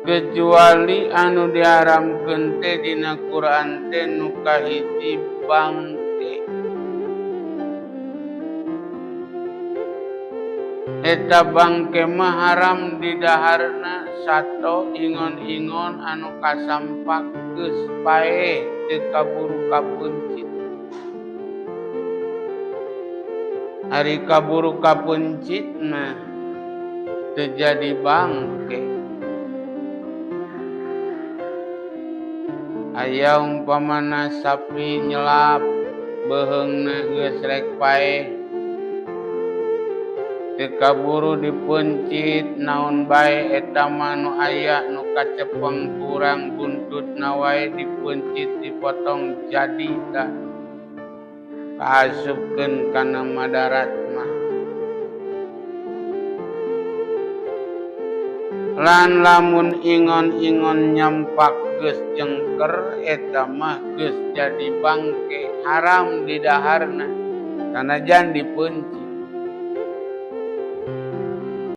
Kecuali anu diharamkeun teh dina Quran teh nu kahiji bangke. Eta bangke mah haram didaharna sato ingon-ingon anu kasampak geus paeh teu kaburu kapeuncit. Ari kaburu kapeuncit mah teu jadi bangke. Aya umpamana sapi nyelap beuheungna geus rek paeh teu kaburu dipeuncit naon bae eta mah nu aya nu kacepeng kurang buntutna wae dipeuncit dipotong jadi tah kaasupkeun kana madarat mah. Lan lamun ingon-ingon nyampak geus jengker eta mah geus jadi bangke haram didaharna sanajan dipeuncit.